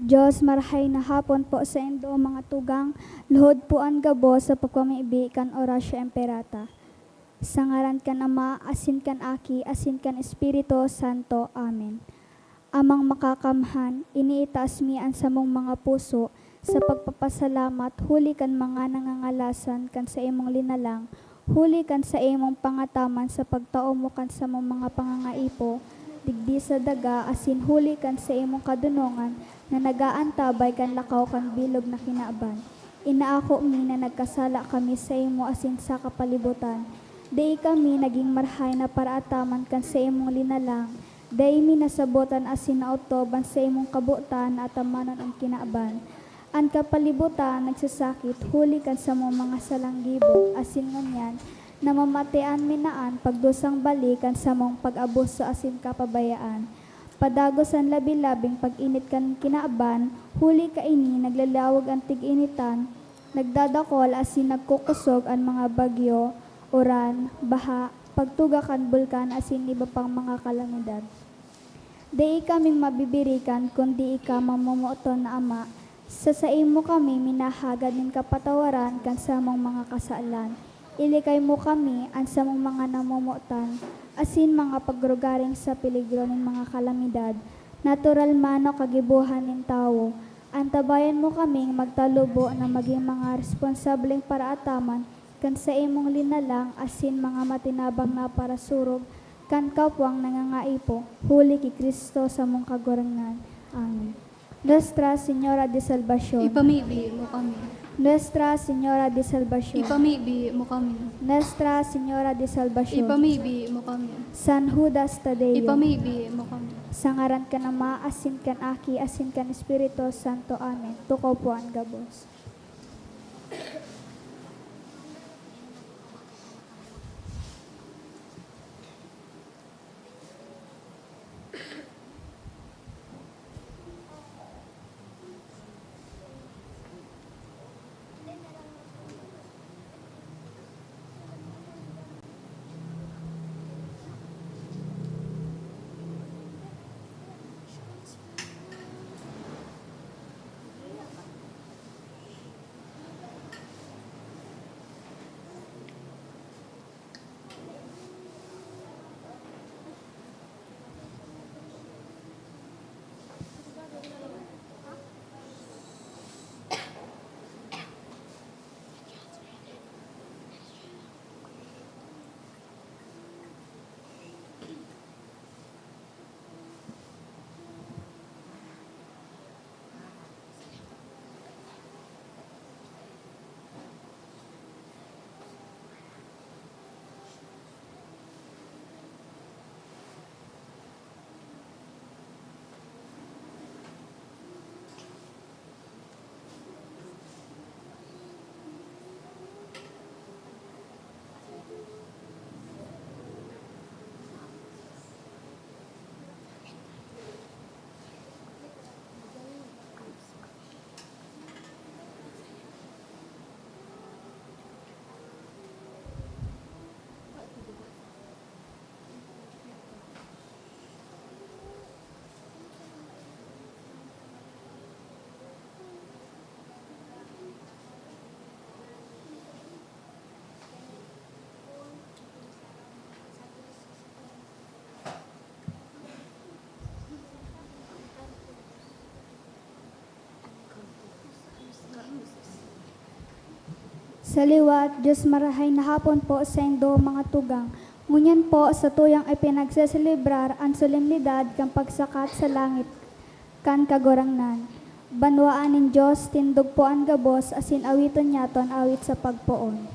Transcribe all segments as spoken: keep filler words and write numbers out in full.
Diyos, marahay na hapon po saindo, mga tugang. Lihod po an gabos sa pagpamibi kan Oratio Imperata. Sa ngaran kan Ama, asin kan Aki, asin kan Espiritu Santo. Amen. Amang Makakamhan, iniitaas mi an samong mga puso sa pagpapasalamat huli kan mga nangangalasan kan saimong linalang, huli kan saimong pangataman sa pagtao mo kan samong mga pangangaipo digdi sa daga, asin huli kan saimong kadonongan na nag-aantabay kan lakaw kan bilog na kinaban. Inaako mi na nagkasala kami saimo asin sa kapalibutan. Dai kami nagin marahay na paraataman kan saimong linalang. Dai mi nasabot an asin na otob an saimong kabotan na atamanon an kinaban. An kapalibutan nagsasakit huli kan samong mga salang gibo, asin ngunyan, namamatean mi na an pagdusang bali kan samong pag-abuso asin kapabayaan. Padagos an labi-labing pag-init kan kinaban, huli kaini naglalawog an tig-initan, nagdadakol asin nagkukosog an mga bagyo, uran, baha, pagtuga kan bulkan asin iba pang mga kalamidad. Dai kaming mabibirikan kundi ika, mamomoton na Ama. Sa saimo kami minahagad nin kapatawaran kan samong mga kasalan. Ilikay mo kami, an samong mga namomotan, asin mga pagrugaring sa peligro nin mga kalamidad, natural man o kagibohan nin tawo. Antabayan mo kaming magtalubo na magin mga responsableng paraataman kan saimong linalang asin mga matinabang na parasurog kan kapwang nangangaipo, huli ki Cristo samong Kagurangnan. Amen. Nuestra Señora de Salvacion. Ipamibi mo kami. Nuestra Señora de Salvacion. Ipamibi mo kami. Nuestra Señora de Salvacion. Ipamibi mo kami. San Judas Tadeo. Ipamibi mo kami. Sa ngaran kan Ama, asin kan Aki, asin kan Espiritu Santo. Amen. Tukaw po an gabos. Sa liwat, Diyos, marahay na hapon po saindo, mga tugang. Ngunyan po, satuyang ipinagseselebrar an solemnidad kan pagsakat sa langit kan Kagurangnan. Banwaan nin Diyos, tindog po an gabos, asin awiton niyato an awit sa pagpoon.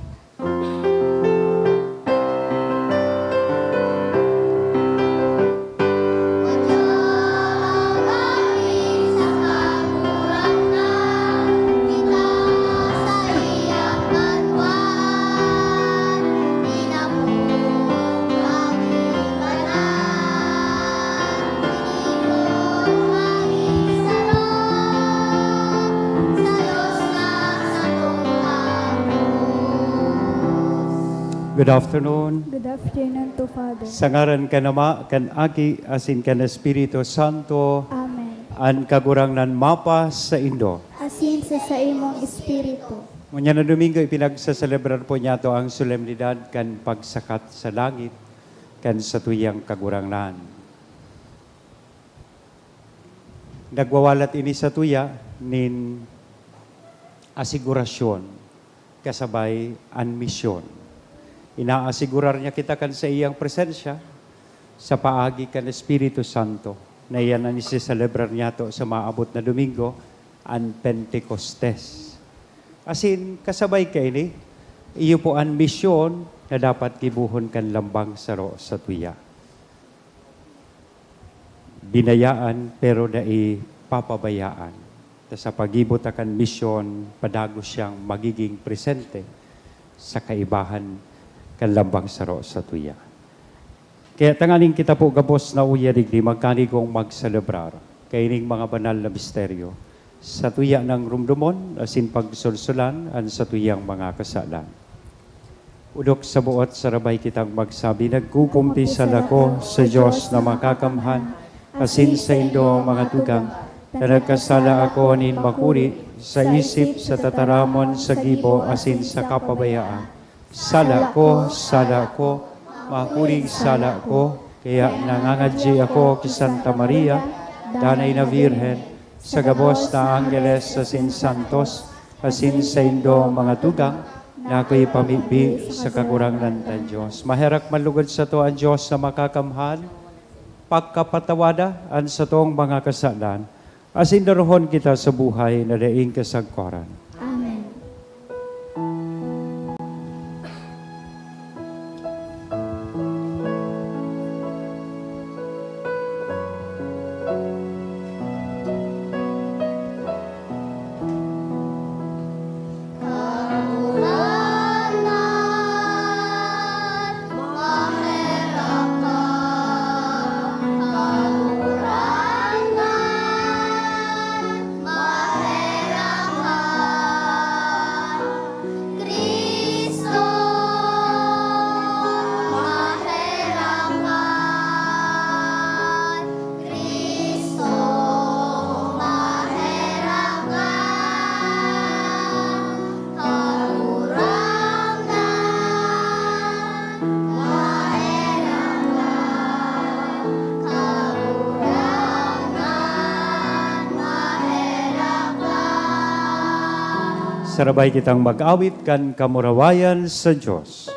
Good afternoon. Good afternoon to Father. Sa ngaran kan Ama, kan Aki, asin kan Espiritu Santo. Amen. An Kagurangnan mapasaindo. Asin sa saimong espiritu. Ngunyan na Domingo, ipinagsaselebrar po niyato ang solemnidad kan pagsakat sa langit kan satuyang Kagurangnan. Nagwawalat ini satuya nin asigurasyon kasabay an misyon. Inaasigurar niya kita kan saiyang presensya sa paagi kan Espiritu Santo, na iyan an iseselebrar niyato sa maabot na Domingo, an Pentecostes. Asin, kasabay kaini, iyo po an misyon na dapat gibohon kan lambang saro satuya. Binayaan, pero dai papabayaan. Ta sa paggibo ta kan misyon, padagos siyang magiging presente sa kaibahan kan lambang saro satuya. Kaya tanganing kita po gabos na uya digdi, magkanigong magselebrar kaining mga banal na misteryo, satuya nang rumdomon asin pagsulsulan an satuyang mga kasalan. Odok sa buot, sarabay kitang magsabi, "Nagkukumpisal ako sa Dios na makakamhan, asin saindo, mga tugang, ta nagkasala ako nin makuri sa isip, sa tataramon, sa gibo, asin sa kapabayaan. Sala ko, sala ko, makuring sala ko." Kaya nangangadyi ako ki Santa Maria, Danay na Birhen, sa gabos na anggeles asin santos, asin saindo, mga tugang, na ako'y pamibi sa Kagurangnan tang Dios. Maherak man lugod sato an Dios na makakamhan, pagkapatawada an satong mga kasalan, asin darohon kita sa buhay na daing kasagkoran. Amen. Sarabay kitang mag-awit kan kamurawayan sa Dios.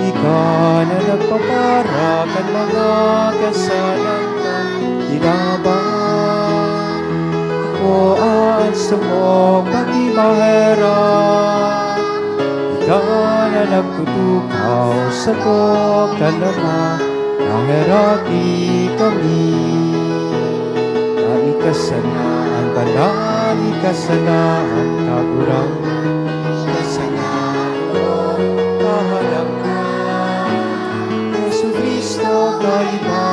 Ika na nagpapara kan mga kasalan kan kinaban. Ako an samong pagdi maherak. Ika na nagtutukaw sa kan Ama, maheraki kami. Na ika sana an banal, ika sana an kagurang, ika sana an kahalang ka. Jesu-Cristo, kaiba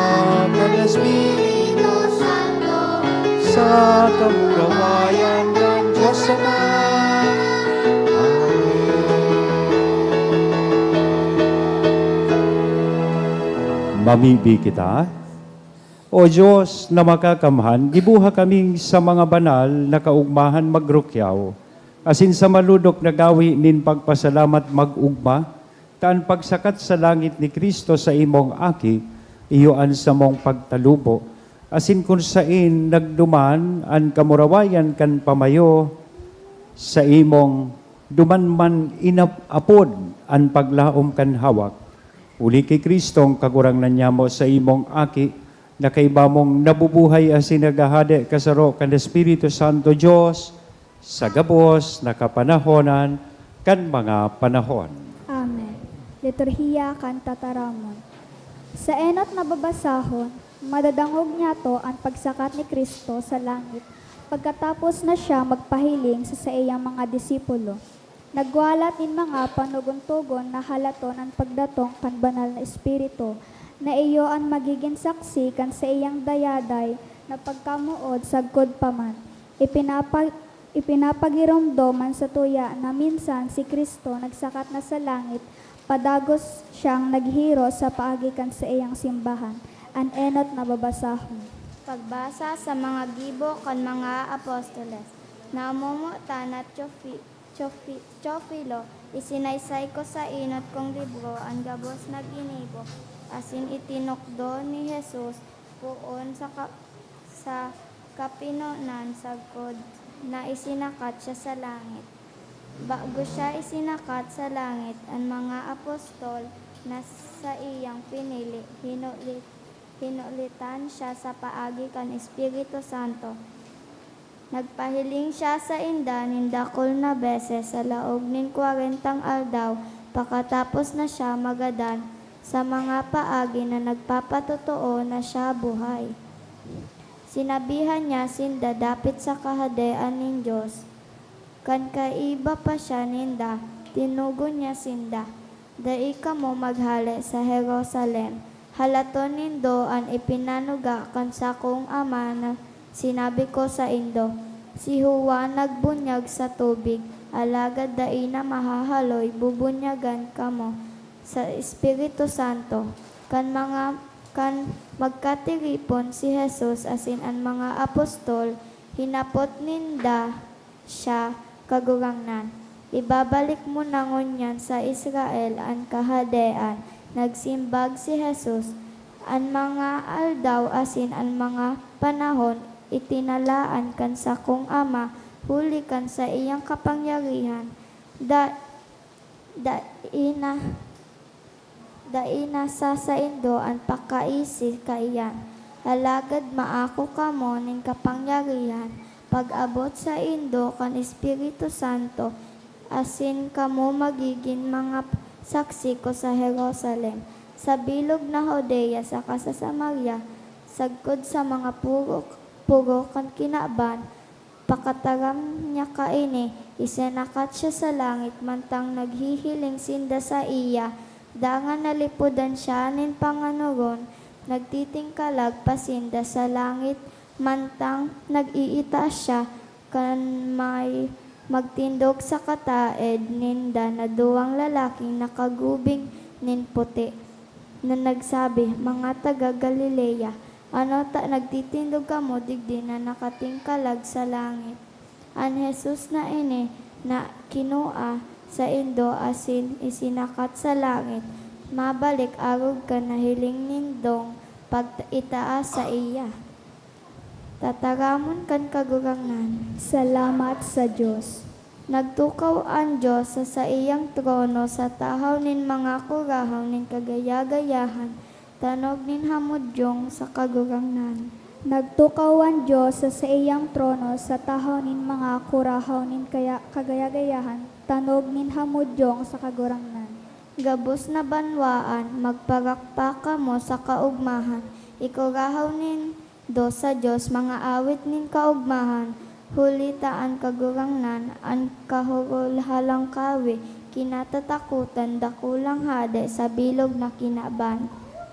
kan Espiritu Santo, sa kamurawayan kan Dios Ama. Amen. Mamibi kita. O Dios na makakamhan, gibuha kami sa mga banal na kaugmahan magrukyaw, asin sa malodok na gawi nin pagpasalamat mag-ugma, ta an pagsakat sa langit ni Cristo sa imong Aki, iyo an samong pagtalubo, asin kun sain nagduman an kamurawayan kan pamayo, sa imong duman man inap-apod an paglaom kan hawak. Huli ki Cristong Kagurangnan nyamo, sa imong Aki, na kaiba mong nabubuhay asin naghahade kasaro kan Espiritu Santo, Dios, sa gabos na kapanahonan kan mga panahon. Amen. Liturhiya kan Tataramon. Sa enot na babasahon, madadangog niyato an pagsakat ni Cristo sa langit pagkatapos na siya magpahiling sa saiyang mga disipulo. Nagwalat nin mga panogon-togon na halaton an pagdatong kan Banal na Espiritu, na iyo an magigin saksi kan saiyang dayaday na pagkamoot sagkod pa man. Ipinapa-, ipinapagiromdom man satuya na minsan si Cristo nagsakat na sa langit, padagos siyang naghiro sa paagi kan saiyang simbahan. An enot na babasahon. Pagbasa sa mga gibo kan mga apostoles. Namomotan na Teofi-, Teofi-, Teofilo, isinaysay ko sa enot kong libro an gabos na ginibo asin itinukdo ni Jesus poon sa ka-, sa kapinonan sagkod na isinakat siya sa langit. Bago siya isinakat sa langit, an mga apostol na saiyang pinili, hinuli-, hinulitan siya sa paagi kan Espiritu Santo. Nagpahiling siya sainda nin dakul na beses sa laog nin kwarentang aldaw pakatapos na siya magadan sa mga paagi na nagpapatotoo na siya buhay. Sinabihan niya sinda dapit sa Kahadean nin Dios. Kan kaiba pa siya ninda, tinugon niya sinda, "Dai kamo maghale sa Jerusalem. Halaton nindo an ipinanuga kan sakong Ama na sinabi ko saindo. Si Juan nagbunyag sa tubig, alagad dai na mahahaloy bubunyagan kamo sa Espiritu Santo." Kan mga, kan magkatiripon si Jesus asin an mga apostol, hinapot ninda siya, "Kagurangnan, ibabalik mo na ngunyan sa Israel an Kahadean?" Nagsimbag si Jesus, "An mga aldaw asin an mga panahon itinalaan kan sakong Ama huli kan saiyang kapangyarihan. Da-, dai na, dai na sa saindo an pakaisi kaiyan. Alagad maako kamo nin kapangyarihan pag-abot saindo kan Espiritu Santo, asin kamo magigin mga saksi ko sa Jerusalem, sa bilog na Judea saka sa Samaria, sagkod sa mga purok, purok kan kinaban." Pakataram niya kaini, isinakat siya sa langit. Mantang naghihiling sinda saiya, dangan nalipodan siya nin panganoron, nagtitingkalag pa sinda sa langit. Mantang nag-iitaas siya, kan may magtindog sa kataed ninda na duwang lalaking nakagubing nin puti, na nagsabi, "Mga taga Galilea, ano ta nagtitindog kamo digdi na nakatingkalag sa langit? An Jesus na ini na kinua saindo asin isinakat sa langit, mabalik arog kan nahiling nindong pagitaas saiya." Tataramon kan Kagurangnan. Salamat sa Dios. Nagtukaw an Dios sa saiyang trono sa tahaw nin mga kurahaw nin kagaya-gayahan, tanog nin hamudyong sa Kagurangnan. Nagtukaw an Dios sa saiyang trono sa tahaw nin mga kurahaw nin kaya-, kagaya-gayahan, tanog nin hamudyong sa Kagurangnan. Gabos na banwaan, magparakpak kamo sa kaogmahan, ikurahaw nin dos sa Dios, mga awit nin kaogmahan, huli ta an Kagurangnan, an Kahorol-halangkawi, kinatatakotan, dakulang hade sa bilog na kinaban.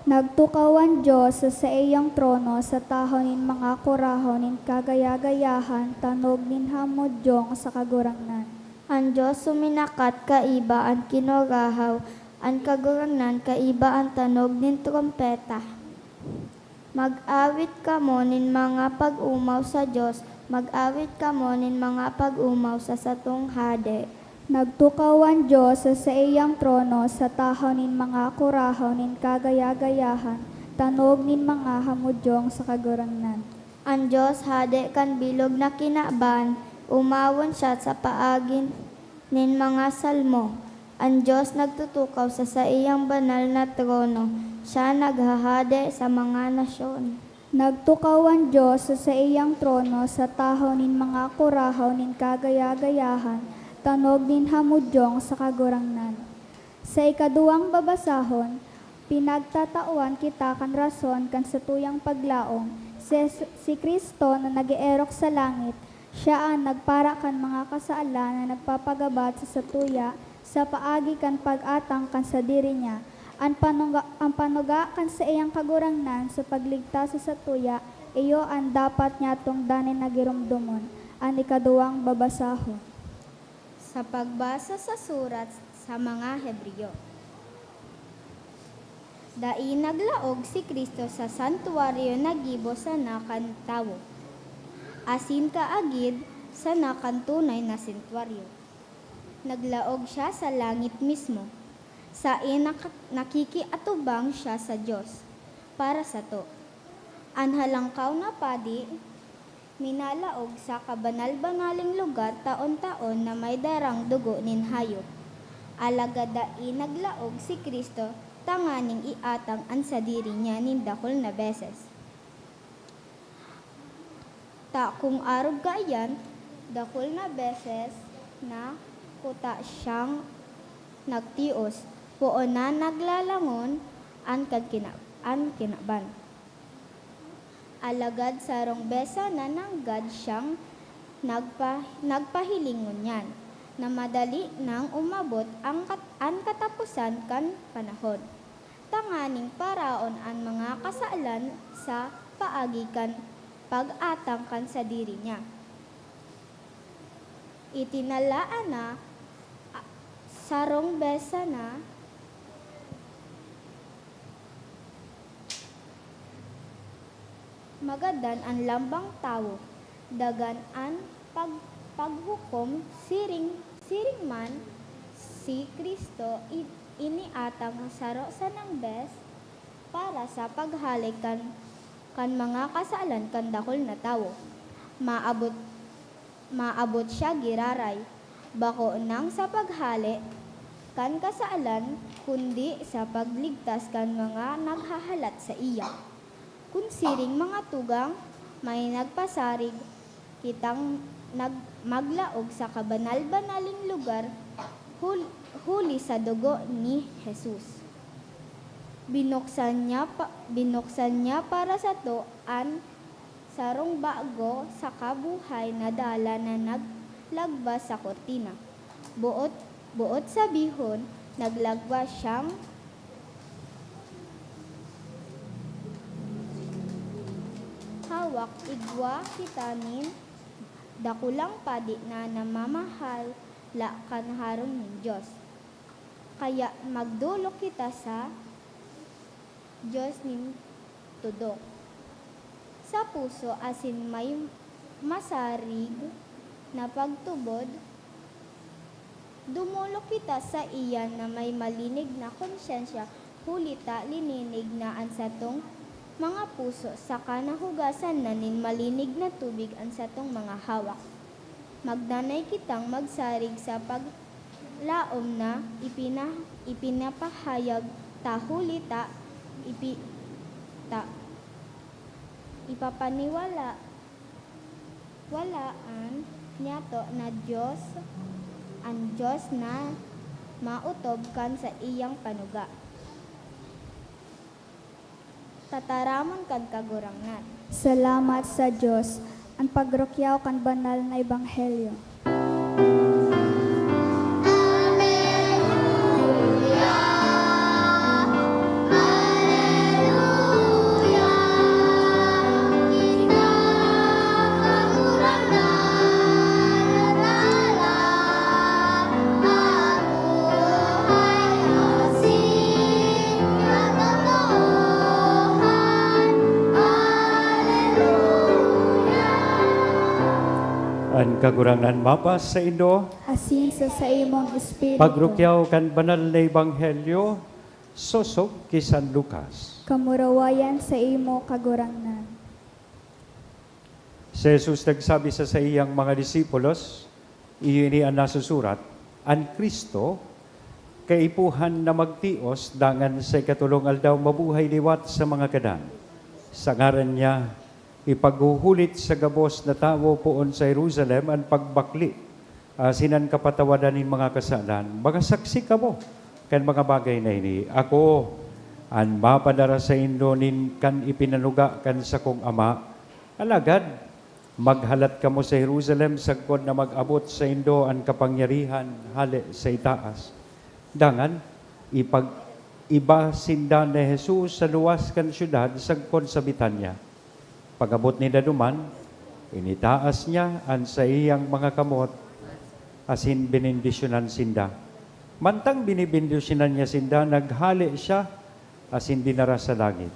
Nagtukaw an Dios sa saiyang trono sa tahaw nin mga kurahaw nin kagaya-gayahan, tanog nin hamudyong sa Kagurangnan. An Dios suminakat kaiba an kinurahaw, an Kagurangnan kaiba an tanog nin trompeta. Mag-awit kamo nin mga pag-omaw sa Dios, mag-awit kamo nin mga pag-omaw sa satong Hade. Nagtukaw an Dios sa saiyang trono sa tahaw nin mga kurahaw nin kagaya-gayahan, tanog nin mga hamudyong sa Kagurangnan. An Dios Hade kan bilog na kinaban, omawon siya sa paagi nin mga salmo. An Dios nagtutukaw sa saiyang banal na trono, siya naghahade sa mga nasyon. Nagtukaw an Dios sa saiyang trono sa tahaw nin mga kurahaw nin kagaya-gayahan, tanog nin hamudyong sa Kagurangnan. Sa ikaduwang babasahon, pinagtatawan kita kan rason kan satuyang paglaom. Si, si Cristo na nag-eerok sa langit, siya an nagpara kan mga kasalan na nagpapagabat sa satuya sa paagi kan pag-atang kan sadiri niya. An panuga, an panuga kan saiyang Kagurangnan sa pagligtas sa satuya, iyo an dapat nyatong danay na giromdomon. An ikaduwang babasahon. Sa pagbasa sa surat sa mga Hebreo. Dai naglaog si Cristo sa santuaryo na gibo sana kan tawo, asin kaagid sana kan tunay na santuaryo. Naglaog siya sa langit mismo, saen nak-, nakikiatubang siya sa Dios para sato. An Halangkaw na Padi minalaog sa kabanal-banaling lugar taon-taon na may darang dugo nin hayop. Alagad dai naglaog si Cristo tanganing iatang an sadiri niya nin dakul na beses. Ta kung arog kaiyan, dakul na beses na kuta siyang nagtios, poon na naglalangon an kan kina-, an kinaban. Alagad sarong bes sana nanggad siyang nagpa-, nagpahiling ngunyan, na madali nang umabot ang kat-, an kataposan kan panahon, tanganing paraon an mga kasalan sa paagi kan pag-atang kan sadiri niya. Itinalaan na, a, sarong bes sana, magadan an lambang tawo, dagan an pag-, paghukom, siring, siring man si Cristo, i-, iniatang saro sanang bes para sa paghale kan, kan mga kasalan kan dakul na tawo. Maabot maabot siya giraray, bako nang sa paghale kan kasalan, kundi sa pagligtas kan mga naghahalat saiya. Kun siring, mga tugang, may nagpasarig kitang nag-, maglaog sa kabanal-banaling lugar hul-, huli sa dugo ni Jesus. Binuksan niya pa, binuksan niya para sato an sarong bago saka buhay na dalan na naglagbas sa kurtina. Boot, boot sabihon, naglagwas siyang hawak. Igwa kita nin dakulang padi na namamahala kan harong nin Dios. Kaya magdolok kita sa Dios nin tudok, sa puso asin may masarig na pagtubod. Dumolok kita saiya na may malinig na konsyensya, huli ta lininig na an satong mga puso, saka nahugasan na nin malinig na tubig an satong mga hawak. Magdanay kitang magsarig sa paglaom na ipina-, ipinapahayag ta, huli ta ipi-, ta ipapaniwala, walaan niyato na Dios, an Dios na maotob kan saiyang panuga. Tataramon kan Kagurangnan. Salamat sa Dios, an pagrukyaw kan banal na ebanghelyo. Kagurangnan mapa saindo. Asin sa saimong espiritu. Pagrukyaw kan banal na ebanghelyo sosog ki San Lucas. Kamurawayan saimo, Kagurangnan. Si Jesus nagsabi sa saiyang mga disipulos, iyo ini an nasusurat, "An Cristo kaipuhan na magtios, dangan sa ikatolong aldaw mabuhay liwat sa mga gadan. Sa ngaran niya, ipaghuhulit sa gabos na tawo poon sa Jerusalem an pagbakle asin an kapatawadan nin mga kasalan. Mga saksi kamo kan mga bagay na ini. Ako an mapadara saindo nin kan ipinanuga kan sakong Ama. Alagad maghalat kamo sa Jerusalem sagkod na mag-abot saindo an kapangyarihan hale sa itaas. Dangan ipag-iba sinda ni Jesus sa luwas kan syudad sagkod sa Betania. Pag-abot ninda duman, initaas niya an saiyang mga kamot asin benendisyonan sinda. Mantang binebendisyonan niya sinda, naghale siya asin dinara sa langit.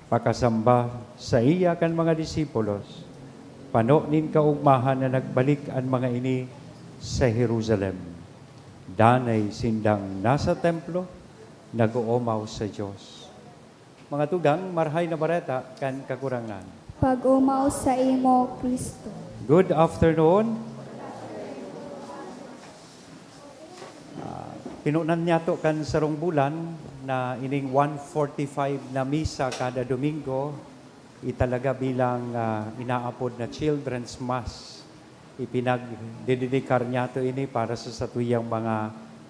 Pakasamba saiya kan mga disipulos, pano nin kaogmahan na nagbalik an mga ini sa Jerusalem. Danay sindang nasa templo, nag-oomaw sa Dios. Mga tugang, Marahay na Bareta kan Kagurangnan. Pag-omaw saimo, Cristo. Good afternoon. Ah, pinunan niyato kan sarong bulan na ining one forty-five na misa kada Domingo, italaga bilang, ah, inaapod na Children's Mass. Ipinagdededikar niyato ini para sa satuyang mga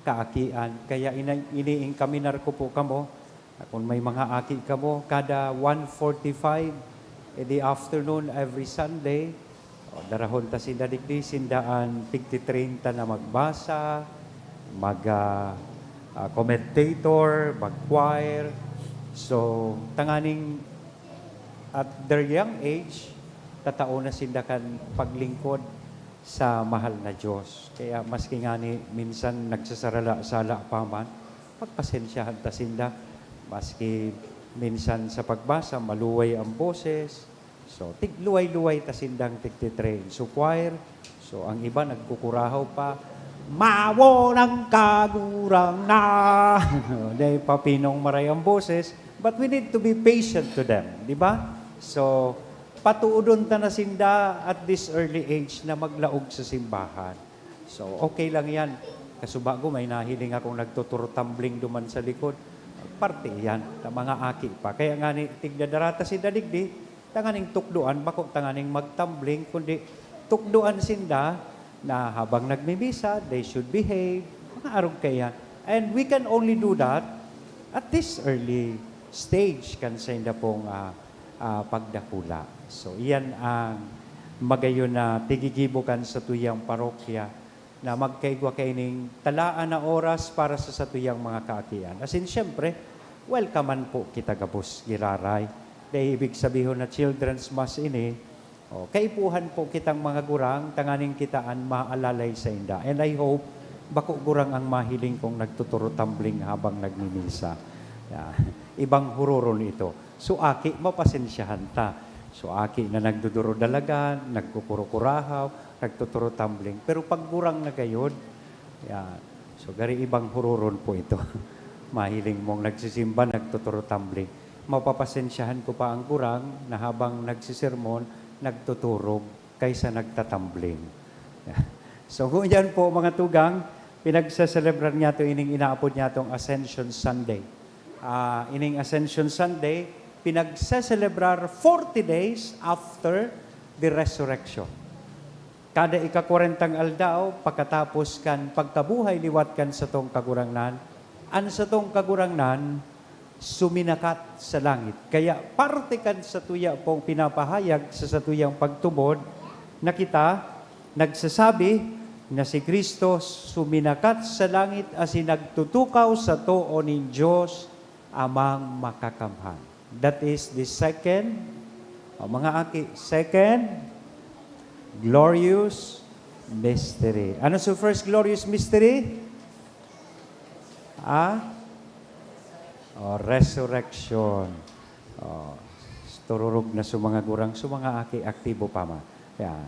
kaakian. Kaya ina-, ini-enkaminar ko po kamo, na kun may mga aki kamo, kada one forty-five in the afternoon every Sunday, o, darahon ta sinda digdi, sinda an tigti-train ta na magbasa, mag, ah, ah, commentator, mag-choir. So, tanganing at their young age, tatao na sinda kan paglingkod sa mahal na Dios. Kaya maski ngani minsan nagsasarala-sala pa man, pagpasensyahan ta sinda. Maski minsan sa pagbasa, maluway ang boses. So, tig-, luway-luway ta sindang tigtitrain. So, choir, so, ang iba nagkukurahaw pa, "Mawo ng kagurang na!" Dahil papinong maray ang boses, but we need to be patient to them, di ba? So, patuodon ta na sinda at this early age na maglaog sa simbahan. So, okay lang yan. Kasubago, may nahiling akong nagtuturo-tumbling duman sa likod. Parte yan, ta mga aki pa. Kaya nga ni, tigdadara ta sinda digdi, tanganing tukdoan, bako tanganing magtumbling, kundi tukdoan sinda na habang nagmimisa, they should behave, mga arog kaiyan. And we can only do that at this early stage kan sainda pong, ah, ah, pagdakula. So, iyan ang magayon na tigigibo kan satuyang parokya na magkaigwa kaining talaan na oras para sa satuyang mga kaakian. As in, siyempre, welcome man po kita gabos giraray. Dahil ibig sabihon na Children's Mass ini, o, kaipuhan po kitang mga gurang, tanganing kita an maalalay sainda. And I hope, bako gurang ang mahiling kong nagtuturo-tumbling habang nagmimisa. Yeah. Ibang huroron ito. So, aki, mapasensyahan ta. So, aki na nagduduro-dalagan, nagkukurukurahaw, nagtuturo-tumbling. Pero pag gurang na gayod, yan. So, gari ibang huroron po ito. Mahiling mong nagsisimba, nagtuturo-tumbling. Mapapasensyahan ko pa ang gurang na habang nagsisermon, nagtuturog kaysa nagtatumbling. So, ngunyan po, mga tugang, pinagseselebrar niyato ining inaapod niyatong Ascension Sunday. Ah, ining Ascension Sunday, pinagseselebrar forty days after the resurrection. Kada ika-kwarentang aldaw, pagkatapos kan pagkabuhay liwat kan satong Kagurangnan, an satong Kagurangnan suminakat sa langit. Kaya parte kan satuya pong pinapahayag sa satuyang pagtubod na kita nagsasabi na si Cristo suminakat sa langit asin nagtutukaw sa too nin Dios Amang Makakamhan. That is the second, o, mga aki, second glorious mystery. Ano sa first glorious mystery? Ah? O, resurrection. O, tururog na sa mga gurang, sa mga aki, aktibo pa man. Yan.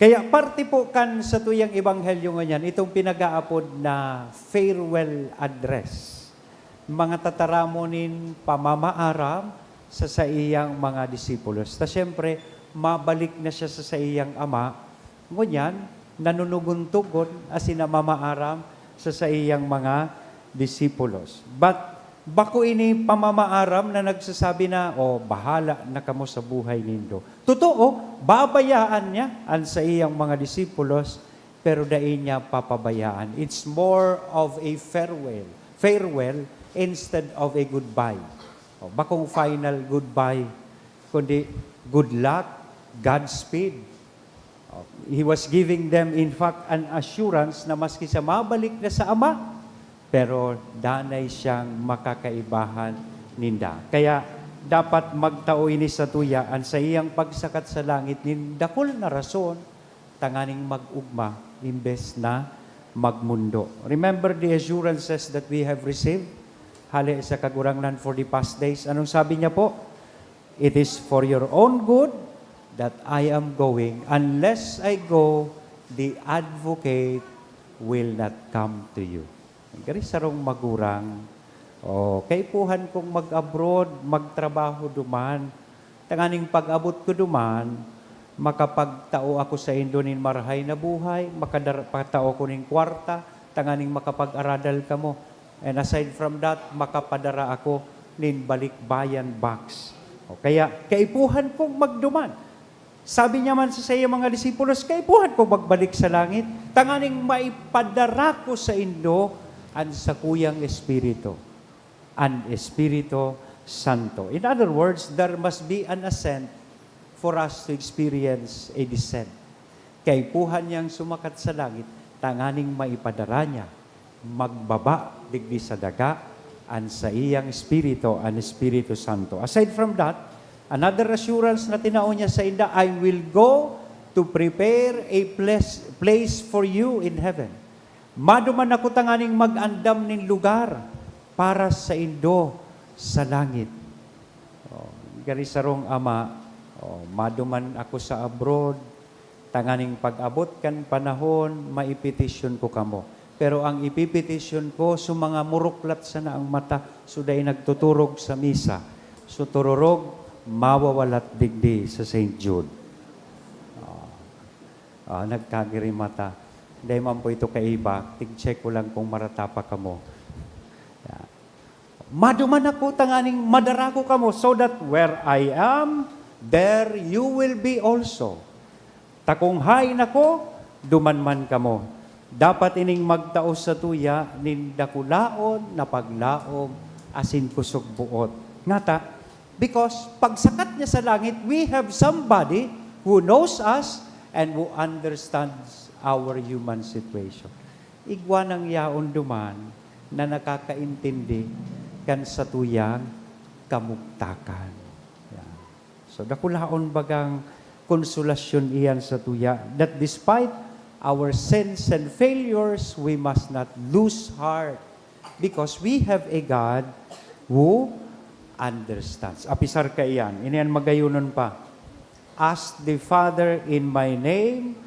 Kaya parte po kan satuyang ebanghelyo ngunyan, itong pinag-aapod na farewell address. Mga tataramon nin pamamaaram sa saiyang mga disipulos. Ta siyempre, mabalik na siya sa saiyang Ama. Ngunyan, nanunugon-tugon asin namamaaram sa saiyang mga disipulos. But bako ini pamamaaram na nagsasabi na, "O, bahala na kamo sa buhay nindo." Totoo, babayaan niya an saiyang mga disipulos, pero dai niya papabayaan. It's more of a farewell, farewell instead of a goodbye. O, bakong final goodbye, kundi good luck, Godspeed. O, he was giving them, in fact, an assurance na maski siya mabalik na sa Ama, pero danay siyang makakaibahan ninda. Kaya dapat magtao ini satuya an saiyang pagsakat sa langit nin dakul na rason tanganing mag-ugma imbes na magmundo. Remember the assurances that we have received hale sa Kagurangnan for the past days. Anong sabi niya po? "It is for your own good that I am going. Unless I go, the Advocate will not come to you." Gari sarong magurang, "O, kaipuhan kong mag-abroad, magtrabaho duman. Tanganing pag-abot ko duman, makapagtao ako saindo nin marahay na buhay, makadar-, patao ko nin kwarta, tanganing makapag-aradal kamo. And aside from that, makapadara ako nin balikbayan box. O kaya, kaipuhan kong magduman." Sabi niya man sa saiyang mga disipulos, "Kaipuhan ko magbalik sa langit, tanganing maipadara ko saindo an sakuyang Espiritu, an Espiritu Santo." In other words, there must be an ascent for us to experience a descent. Kaipuhan niyang sumakat sa langit tanganing maipadara niya magbaba digdi sa daga an saiyang Espiritu, an Espiritu Santo. Aside from that, another assurance na tinao niya sainda, "I will go to prepare a place, place for you in heaven." Maduman ako tanganing mag-andam nin lugar para saindo sa langit. O, gari sarong ama, o, maduman ako sa abroad, tanganing pag-abot kan panahon, maipetisyon ko kamo. Pero ang ipipetisyon ko, so mga muruklat sana ang mata, so dai nagtuturog sa misa, so tururog, mawawalat digdi sa Saint Jude. O, o, nagkagiri mata. Dai man po ito kaiba, tig-check ko lang kung marata pa kamo. Yeah. Maduman ako tanganing madara ko kamo, so that where I am, there you will be also. Ta kun haen ako, duman man kamo. Dapat ining magtao satuya nin dakulaon na paglaom asin kusog boot. Ngata, because pagsakat niya sa langit, we have somebody who knows us and who understands our human situation. Igwa nang yaon duman na nakakaintindi kan satuyang kamugtakan. Yan. So, dakulaon bagang konsolasyon iyan satuya, that despite our sins and failures, we must not lose heart because we have a God who understands. Apisar kaiyan, ini an magayonon pa, "Ask the Father in my name,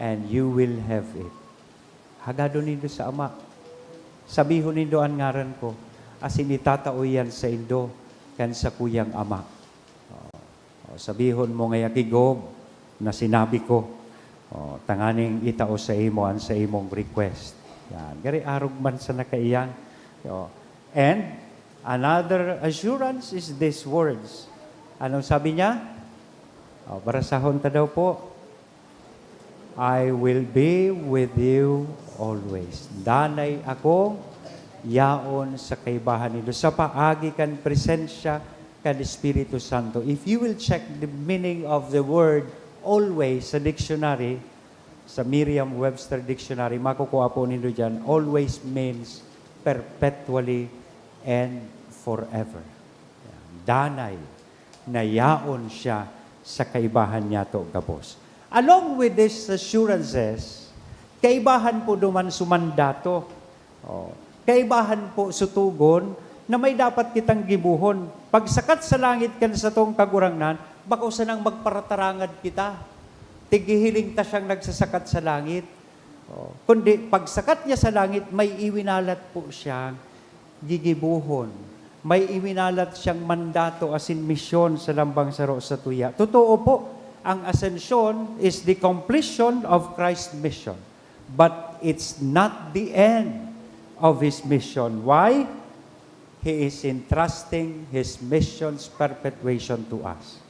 and you will have it." Hagadon nindo sa Ama. Sabihon nindo an ngaran ko, asin itatao iyan saindo kan sakuyang Ama. O, o, sabihon mo ngaya ki Gob na sinabi ko, o, tanganing itao saimo an saimong request. Yan. Gari arog man sana kaiyan. O, and another assurance is these words. Anong sabi niya? O, barasahon ta daw po. "I will be with you always." Danay akong yaon sa kaibahan nindo sa paagi kan presensya kan Espiritu Santo. If you will check the meaning of the word always sa dictionary, sa Merriam-Webster Dictionary, makukuha po nindo diyan, always means perpetually and forever. Yan. Danay na yaon siya sa kaibahan niyato gabos. Along with these assurances, kaibahan po duman so mandato. O, kaibahan po so togon na may dapat kitang gibohon. Pagsakat sa langit kan satong Kagurangnan, bako sanang magparatarangad kita. Tighihiling ta siyang nagsasakat sa langit. Oh, kundi pagsakat niya sa langit, may iwinalat po siyang gigibohon. May iwinalat siyang mandato asin misyon sa lambang saro sa tuya. Totoo po, ang asensyon is the completion of Christ's mission. But it's not the end of His mission. Why? He is entrusting His mission's perpetuation to us.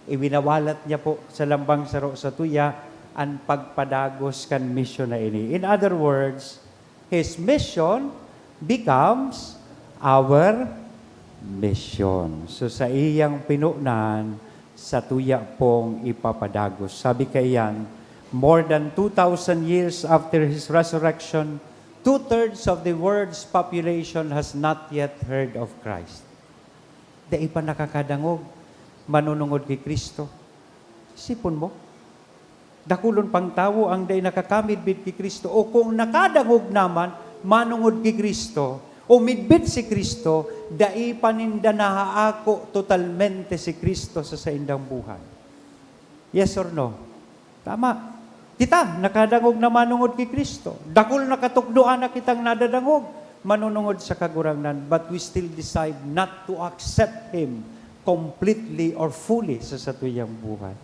Iwinawalat niya po sa lambang saro sa tuya an pagpadagos kan misyon na ini. In other words, His mission becomes our mission. So, sa iyang pinonan, sa tuya pong ipapadagos. Sabi kaiyan, more than two thousand years after His resurrection, two-thirds of the world's population has not yet heard of Christ. Dai pa nakakadangog manunungod ki Cristo. Isipon mo, dakulon pang tawo ang dai nakakamidbid ki Cristo, o kung nakadangog na man manungod ki Cristo, o midbid si Cristo, dai pa ninda nahaako totalmente si Cristo sa saindang buhay. Yes or no? Tama. Kita, nakadangog na manungod ki Cristo. Dakul na katukdoan na kitang nadadangog manunungod sa Kagurangnan, but we still decide not to accept Him completely or fully sa satuyang buhay.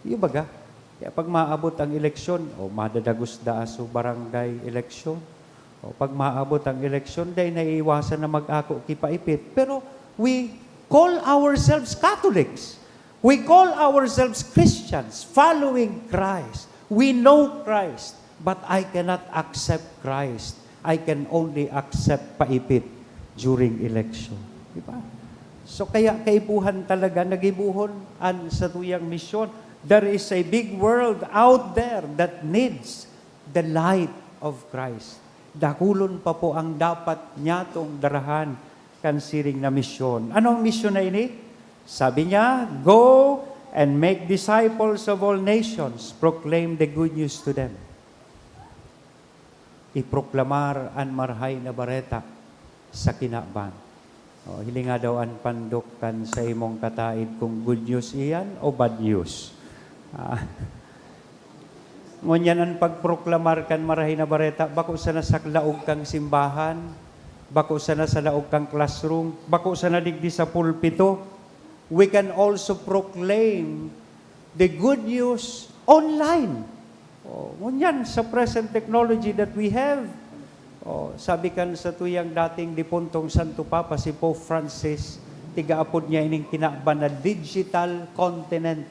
Iyo baga? Kaya pag maabot ang eleksyon, o madadagos daa so barangay eleksyon. O pag maabot ang eleksyon, dai naiiwasan na mag-ako ki paipit. Pero we call ourselves Catholics. We call ourselves Christians, following Christ. We know Christ, but I cannot accept Christ. I can only accept paipit during election. Di ba? So, kaya kaipuhan talaga, nagibuhon an satuyang misyon. There is a big world out there that needs the light of Christ. Dakulon pa po ang dapat nyatong darahan kan siring na misyon. Ano ang misyon na ini? Sabi niya, "Go and make disciples of all nations. Proclaim the good news to them." Iproklamar an Marahay na Bareta sa kinaban. O, hilinga daw an pandok kan sa imong kataed kung good news iyan o bad news. Ah, ngunyan an pagproklamar kan Marahay na Bareta, bako sana sa laog kan simbahan, bako sana sa laog kan classroom, bako sana digdi sa pulpito. We can also proclaim the good news online. O, ngunyan, sa present technology that we have, o, sabi kan satuyang dating dipuntong Santo Papa, si Pope Francis, tigaapod niya ining kinaban na digital continent.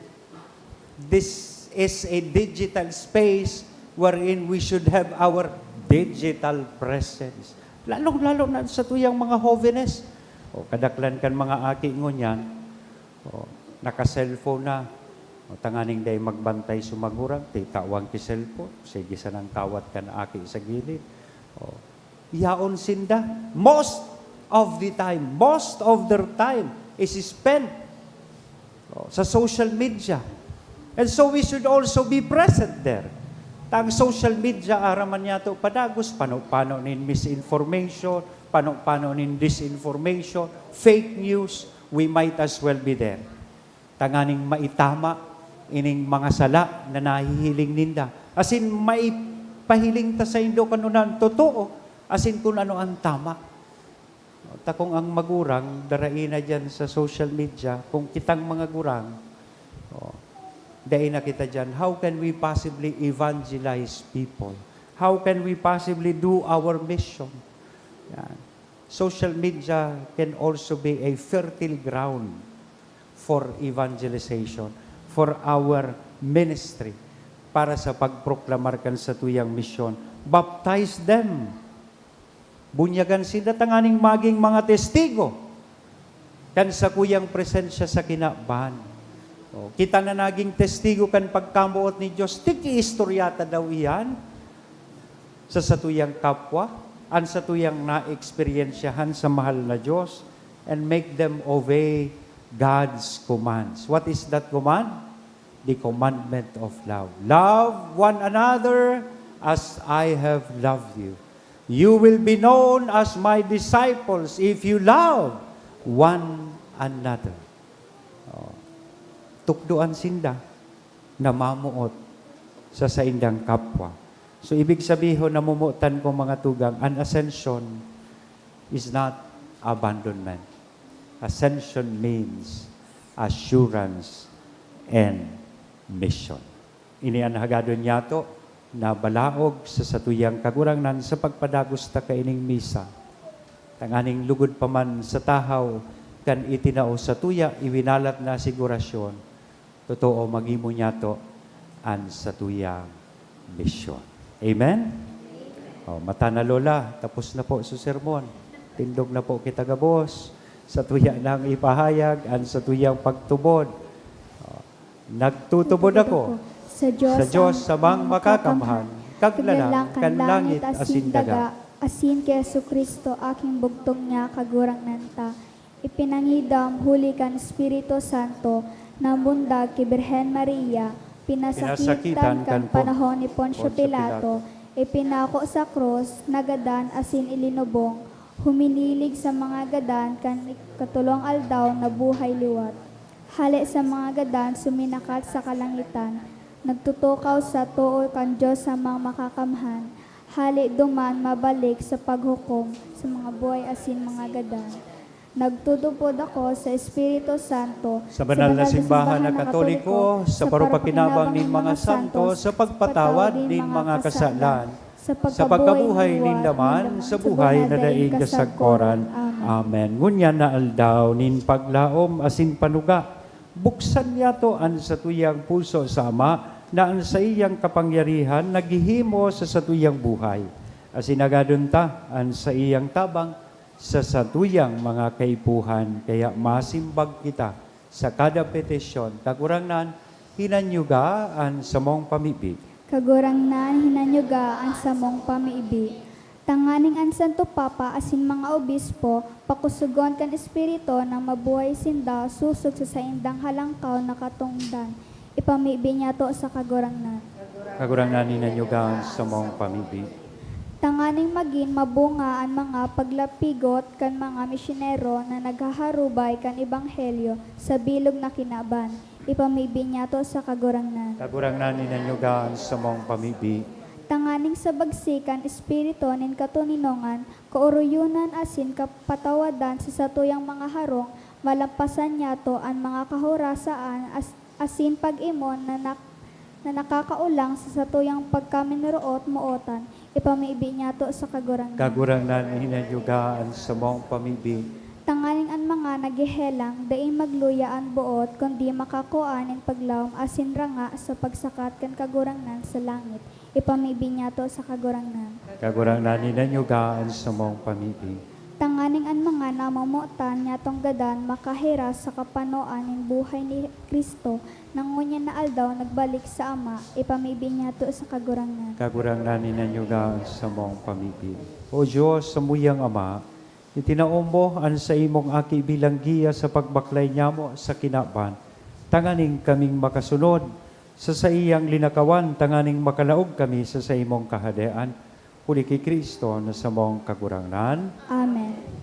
This is a digital space wherein we should have our digital presence. Lalong-lalo na satuyang mga hovenes. O, kadaklan kan mga aki ngunyan, o, naka-cellphone na. O, tanganing dai magbantay sa magurang, ti tawan ki cellphone. Sige sanang kawat kan aki sa gilid. O, yaon sinda. Most of the time, most of their time is spent, o, sa social media. And so we should also be present there. Ta ang social media, aram man niyato padagos, pano-pano nin misinformation, pano-pano nin disinformation, fake news, we might as well be there. Tanganing maitama ining mga sala na nahihiling ninda. Asin maipahiling ta saindo kan an totoo, asin kun ano an tama. Ta kung ang magurang, darai na diyan sa social media, kung kitang mga gurang, o, dai na kita diyan, how can we possibly evangelize people? How can we possibly do our mission? Yan. Social media can also be a fertile ground for evangelization, for our ministry, para sa pagproklamar kan satuyang misyon. Baptize them. Bunyagan sinda tanganing maging mga testigo kan sakuyang presensya sa kinaban. O, kita na naging testigo kan pagkamoot ni Dios. Tig-iistorya ta daw iyan sa satuyang kapwa, an satuyang naeksperyensyahan sa mahal na Dios, and make them obey God's commands. What is that command? The commandment of love. "Love one another as I have loved you. You will be known as my disciples if you love one another." Oh. Tukdoan sinda. namamoot sa saindang kapwa. So, ibig sabihon, namomotan ko, mga tugang, an ascension is not abandonment. Ascension means assurance and mission. Ini an hagadon niyato na balaog sa satuyang Kagurangnan sa pagpadagos ta kaining misa, tanganing lugod pa man sa tahaw kan itinao satuya, iwinalat na asigurasyon, totoo, magimo niyato an satuyang misyon. Amen? O, mata na, Lola. Tapos na po sa sermon. Tindog na po kita gabos. Satuya nang ipahayag an satuyang pagtubod. O, nagtutubod ako sa Diyos, sa Diyos, ang samang makakamhan, kaglalang kan langit asin daga, asin ki Jesu-Cristo, aking bugtong niya, Kagurangnan ta. Ipinangidam huli kan Espiritu Santo, nabundag ki Birhen Maria, pinasakitan kan panahon ni Poncio Pilato, ipinako sa krus, nagadan asin ilinubong, huminilig sa mga gadan, kan ikatolong aldaw nabuhay liwat. Hale sa mga gadan, suminakat sa kalangitan, nagtutukaw sa too kan Diyos samang makakamhan, hale duman mabalik sa paghukom sa mga buhay asin mga gadan. Nagtutubod ako sa Espiritu Santo, sa banal na simbahan na Katoliko, sa parupakinabang nin mga santo, sa pagpatawad nin mga kasalan, sa pagkabuhay ninda man sa buhay na daing kasagkoran. Amen. Ngunyan na aldaw nin paglaom asin panuga, buksan niyato an satuyang puso sa Ama, na an saiyang kapangyarihan naghihimo sa satuyang buhay, asin agadon ta an saiyang tabang sa satuyang mga kaipuhan. Kaya masimbag kita sa kada petisyon. Kagurangnan, hinanyuga an samong pamibi. Kagurangnan, hinanyuga an samong pamibi. Tanganing an Santo Papa asin mga obispo pakusogon kan Espiritu nang mabuhay sinda sosog sa saindang halangkaw na katongdan. Ipamibi niyato sa Kagurangnan. Kagurangnan, hinanyuga an samong pamibi. Tanganing magin mabunga an mga paglapigot kan mga misyonero na naghaharubay kan Ebanghelyo sa bilog na kinaban. Ipamibi niyato sa Kagurangnan. Kagurangnan, hinanyuga an samong pamibi. Tanganing sa bagsi kan Espiritu nin katoninongan, kaoroyonan asin kapatawadan sa satuyang mga harong, malampasan niyato an mga kahorasaan as-, asin pag-imon na nak-, na nakakaolang sa satuyang pagkaminoroot-mootan, ipamibi niyato sa Kagurangnan. Kagurangnan, hinanyuga an samong pamibi. Tanganing an mga naghehelang dai magluya an boot, kundi makakua nin paglaom asin ranga sa pagsakat kan Kagurangnan sa langit, ipamibi niyato sa Kagurangnan. Kagurangnan, hinanyuga an samong pamibi. Tanganing an mga namomotan niyatong gadan makahiras sa kapanoan nin buhay ni Cristo, na ngunyan na aldaw nagbalik sa Ama, ipamibi niyato sa Kagurangnan. Kagurangnan, hinanyuga an samong pamibi. O Diyos, samuyang Ama, itinao mo an saimong Aki bilang giya sa pagbaklay niyamo sa kinaban, tanganing kaming makasunod sa saiyang linakawan, tanganing makalaog kami sa saimong Kahadean. Huli ki Cristo na samong Kagurangnan. Amen.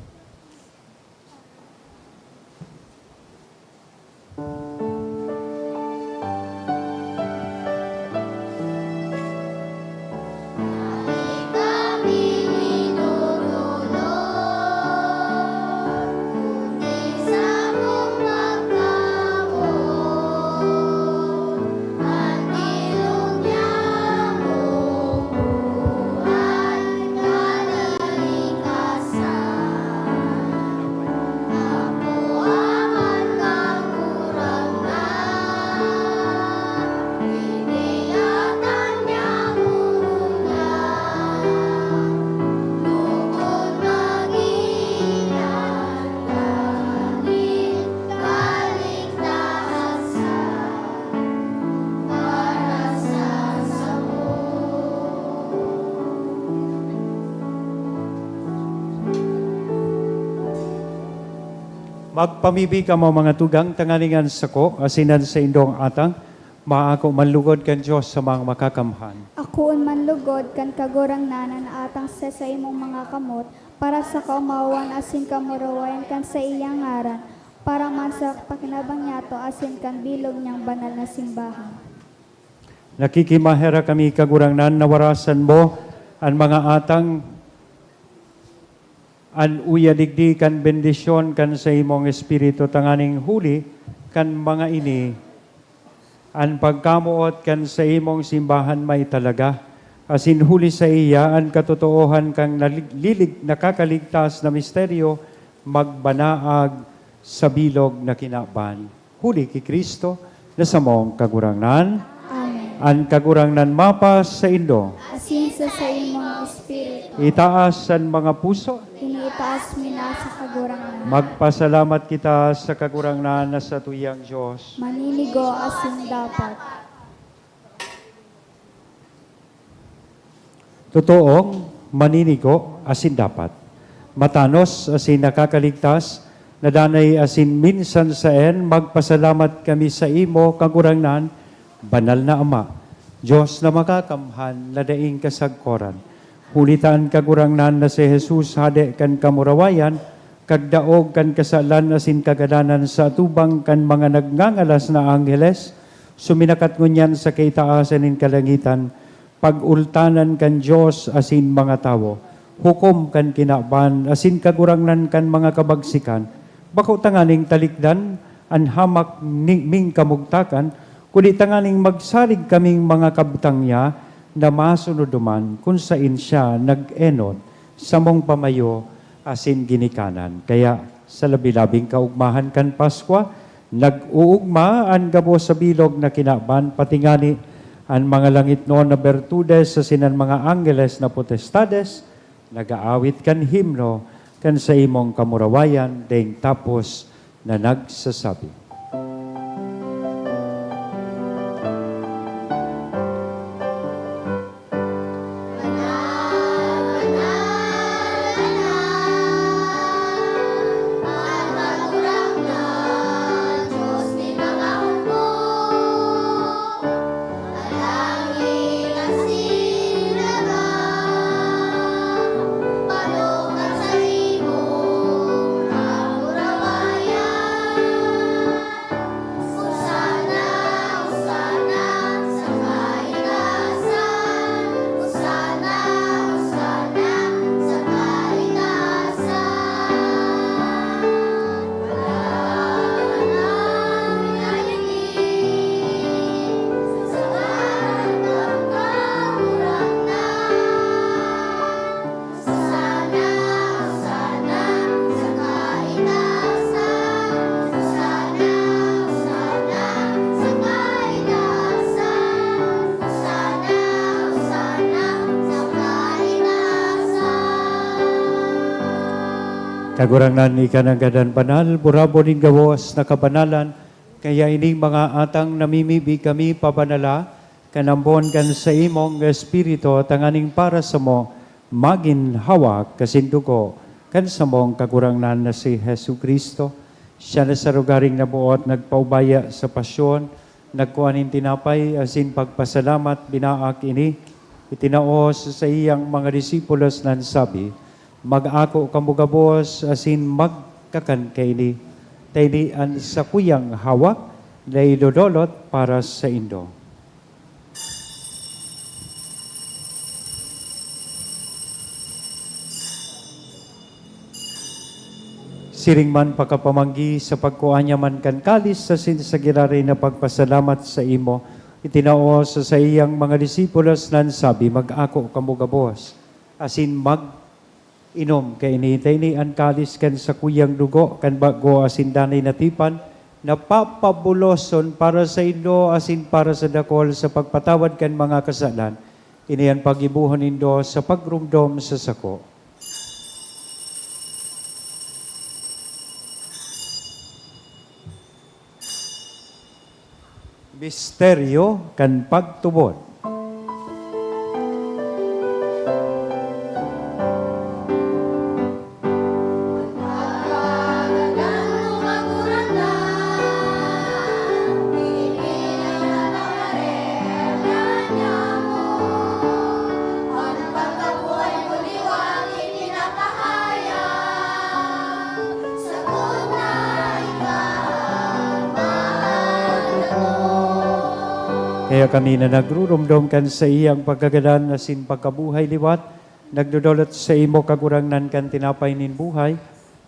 Magpamibi kamo, mga tugang, tanganing an sako asin an saindong atang maako man lugod kan Dios sa mga makakamhan. Akoon man lugod kan Kagurangnan an atang sa saimong mga kamot, para sa kaomawan asin kamurawayan kan saiyang ngaran, para man sa pakinabang niyato asin kan bilog niyang banal na simbahan. Nakikimaherak kami, Kagurangnan, na warasan mo an mga atang, an uya digdi kan bendisyon kan saimong Espiritu, tanganing huli kan mga ini an pagkamoot kan saimong simbahan maitalaga, asin huli saiya an katotoohan kan nalilig-, nakakaligtas na misteryo magbanaag sa bilog na kinaban. Huli ki Cristo na samong Kagurangnan. Amen. An Kagurangnan mapasaindo. Asin sa saimong espiritu. Itaas an mga puso. Ini itaas mi na sa Kagurangnan. Magpasalamat kita sa Kagurangnan na satuyang Dios. Maninigo asin dapat. Totoong maninigo asin dapat. Matanos asin nakakaligtas, na danay asin minsan saen, magpasalamat kami saimo, Kagurangnan, Banal na Ama, Dios na makakamhan na daing kasagkoran. Huli ta an Kagurangnan na si Jesus, Hade kan kamurawayan, kagdaog kan kasalan asin kagadanan sa atubang kan mga nagngangalas na angheles, suminakat ngunyan sa kaitaasan nin kalangitan, pag-ultanan kan Dios asin mga tawo, hukom kan kinaban asin kagurangnan kan mga kabagsikan, bako tanganing talikdan an hamak ni, ming kamugtakan, kundi tanganing magsarig kaming mga kabtang niya na masunod duman kun saen siya nag-enot, samong pamayo asin ginikanan. Kaya, sa labi-labing kaugmahan kan Paskwa, nag-uugma an gabos sa bilog na kinaban, pati ngani an mga langitnon na bertudes asin an mga anggeles na potestades, nag-aawit kan himno kan saimong kamurawayan, daing tapos na nagsasabi. Kagurangnan, ika nanggad an banal, burabon nin gabos na kabanalan, kaya ining mga atang namimibi kami pabanala, kan ambon kan saimong Espiritu, tanganing para samo magin hawak asin dugo kan samong Kagurangnan na si Jesu-Cristo. Siya na sa lugaring naboot nagpaubaya sa pasyon, nagkua nin tinapay asin pagpasalamat, binaak ini, itinao sa saiyang mga disipulos na nagsabi, "Mag-ako kamo gabos asin magkakan kaini, ta ini an sakuyang hawak na idodolot para saindo." Siring man pakapamanggi, sa pagkua niya man kan kalis asin sa giraray na pagpasalamat saimo, itinao sa saiyang mga disipulos na nagsabi, "Mag-ako kamo gabos, asin mag-inom kaini, ta ini an kalis kan sakuyang dugo kan bago asin danay na tipan, na papabuloson para saindo asin para sa dakul sa pagpatawad kan mga kasalan. Ini an paggibohon nindo sa pagromdom sa sako." Misteryo kan pagtubod. Kaya kami na nagruromdom kan saiyang pagkagadan asin pagkabuhay liwat, nagdodolot saimo, Kagurangnan, kan tinapay nin buhay,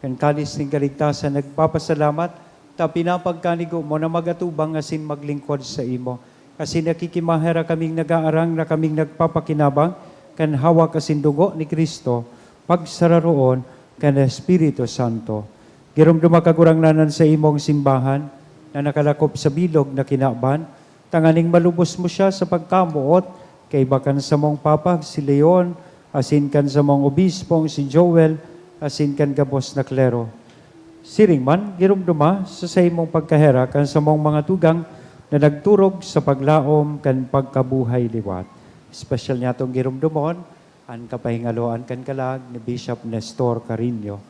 kan kalis nin kaligtasan, nagpapasalamat, ta pinapagkanigo mo na mag-atubang asin maglingkod saimo. Asin nakikimaherak kaming nag-aarang na kaming nagpapakinabang kan hawak asin dugo ni Cristo, pagsararoon kan Espiritu Santo. Giromdoma, Kagurangnan, an saimong simbahan na nakalakop sa bilog na kinaban, tanganing malubos mo siya sa pagkamoot kaiba kan samong Papa, si Leon, asin kan samong Obispong, si Joel, asin kan gabos na klero. Siring man, giromdoma sa saimong pagkaherak an samong mga tugang na nagturog sa paglaom kan pagkabuhay liwat. Espesyal niyatong giromdomon an kapahingaloan kan kalag ni Bishop Nestor Carino,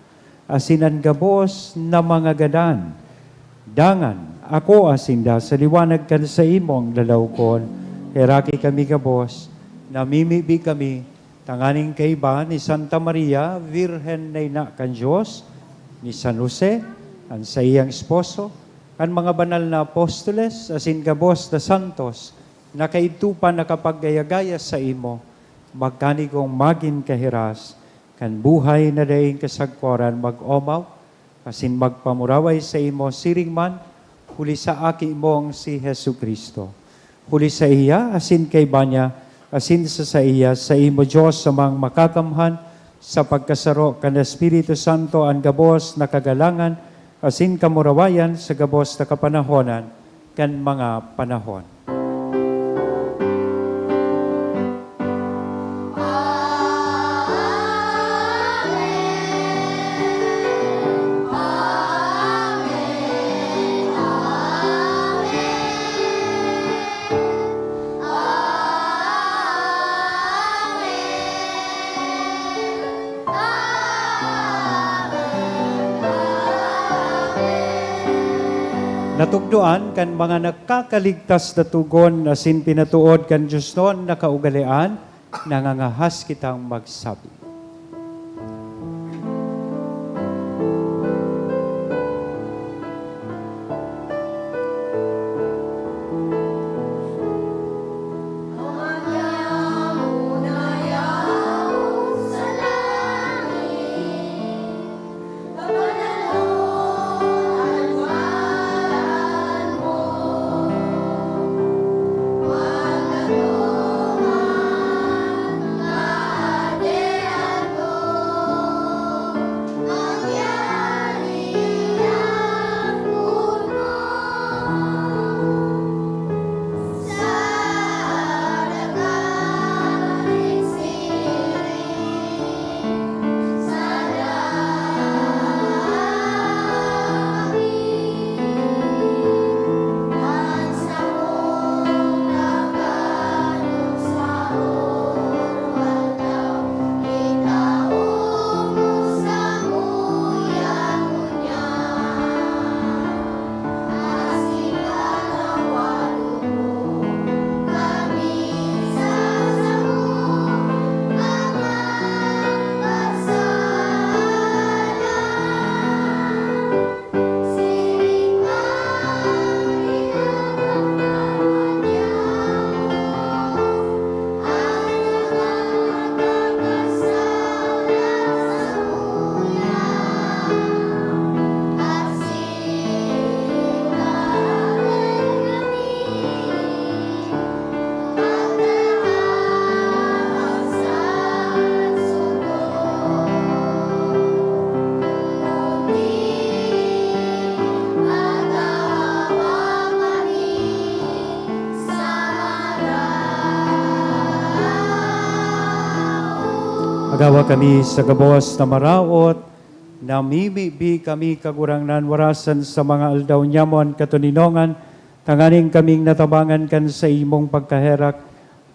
asin an gabos na mga gadan. Dangan, akoa sinda sa liwanag kan saimong lalawkon. Heraki kami gabos, namimibi kami, tanganing kaiba ni Santa Maria, Birhen na ina kan Dios, ni San Jose, an saiyang esposo, kan mga banal na apostoles, asin gabos na santos, na kaidto pa nakapagaya-gaya saimo, magkanigong magin kahiras kan buhay na daing kasagkoran, mag-omaw asin magpamuraway saimo siring man, huli sa Aki mong si Jesu-Cristo. Huli saiya, asin kaiba niya, asin sa saiya, saimo, Dios Amang Makakamhan, sa pagkasaro kan Espiritu Santo, an gabos na kagalangan asin kamurawayan sa gabos na kapanahonan kan mga panahon. Natugdoan kan mga nagkakaligtas na togon asin pinatood kan Diosnon na kaugalean, nangangahas kitang magsabi. Agawa kami sa gabos na maraot, namimibi kami, Kagurangnan, warasan sa mga aldaw nyamon katoninongan, tanganing kaming natabangan kan saimong pagkaherak,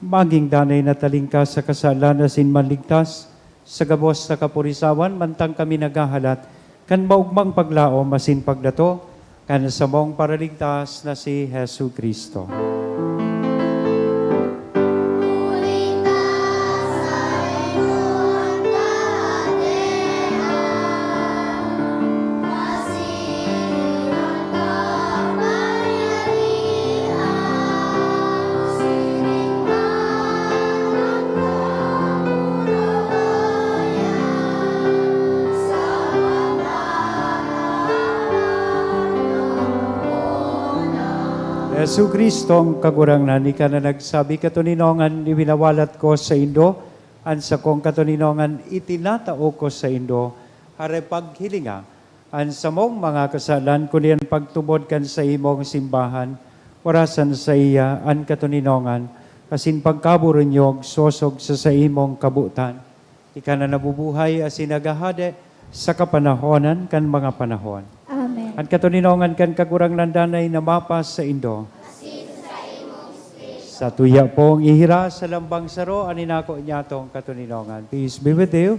maging danay na talingkas sa kasalan asin maligtas sa gabos na kapurisawan, mantang kami naghahalat kan maogmang paglaom asin pagdato kan samong Paraligtas na si Jesu-Cristo. Jesu-Cristong Kagurangnan, ika na nagsabi, "Katoninongan iwinawalat ko saindo, an sakong katoninongan itinatao ko saindo." Hare paghilinga an samong mga kasalan, kundi an pagtubod kan saimong simbahan, orasan saiya an katoninongan, asin pagkaburunyog sosog sa saimong kabotan. Ika na nabubuhay asin naghahade sa kapanahonan kan mga panahon. Amen. An katoninongan kan Kagurangnan danay na mapasaindo. Sa tuya pong ihiras sa lambang saro an inako niyatong katoninongan. Peace be with you.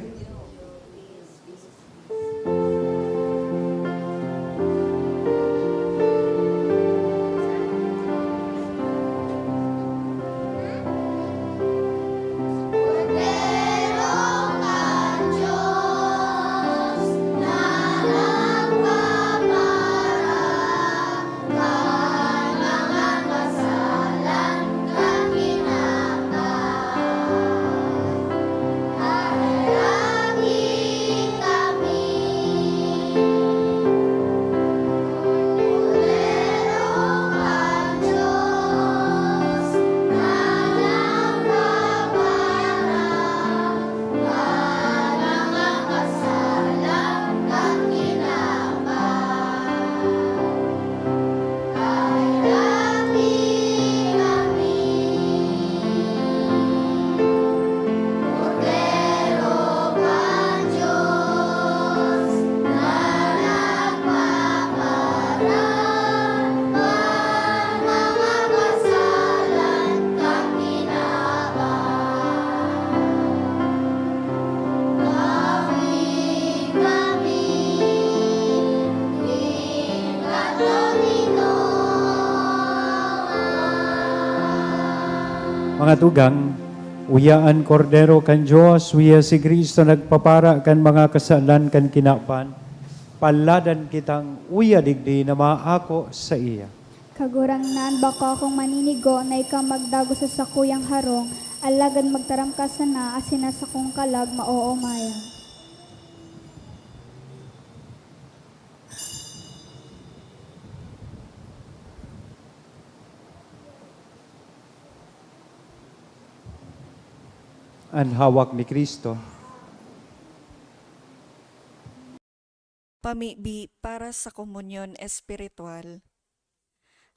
Mga tugang, uya an Kordero kan Dios, uya si Cristo nagpapara kan mga kasalan kan kinaban. Paladan kitang uya digdi na maako saiya. Kagurangnan, bako akong maninigo na ikaw magdagos sa sakuyang harong, alagad magtaram ka sana asin an sakong kalag maoomayan. An hawak ni Cristo. Pamibi para sa komunyon espiritual.